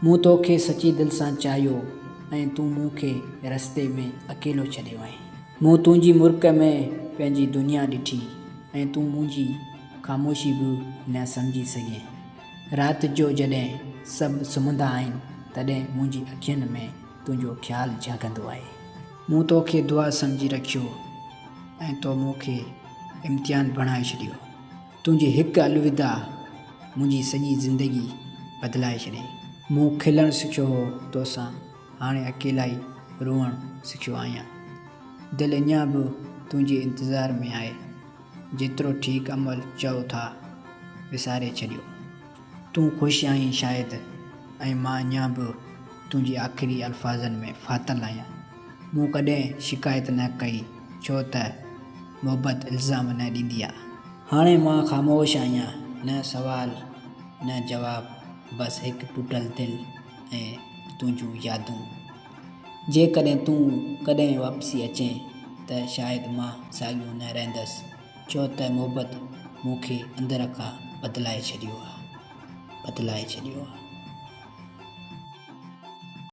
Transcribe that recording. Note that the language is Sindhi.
مون توکي سچي دل سان چاهيو ۽ تون مون کي رستي ۾ اڪيلو ڇڏي وئين. مون تنهنجي مرڪ ۾ پنهنجي دنيا ڏٺي ۽ تون منهنجي خاموشي به نه سمجهي سگهين. رات جو جڏهن سڀ سمهندا آهن، تڏهن منهنجي اکين ۾ تنهنجو خيال جاڳندو آهي. مون توکي دعا سمجهي رکيو ۽ تو مون کي امتحان بڻائي ڇڏيو. تنهنجي هڪ الوداع منهنجي سڄي زندگي بدلائي ڇڏي. مون کلڻ سکيو هو توسان، هاڻي اڪيلائي روئڻ سکيو آهيان. دل اڃا به تنهنجي انتظار ۾ آهي. جيترو ٺيڪ عمل چئو ٿا، وساري ڇڏيو. تون خوش آهين شايد ۽ مان اڃا به تنهنجي آخري الفاظن ۾ ڦاٿل آهيان. مون ڪڏهن شڪايت نه ڪئي ڇو ته محبت الزام نه ڏيندي آ. هاڻي مان خاموش آهيان، نه سوال نه جواب، بس هڪ ٽٽل دل ۽ تنهنجون يادون. جيڪڏهن تون ڪڏهن واپسي اچين ته شايد مان ساڳيو نه رهندس. ڇو ته محبت مون کي اندر کان بدلائي ڇڏيو آ، بدلائي ڇڏيو آ.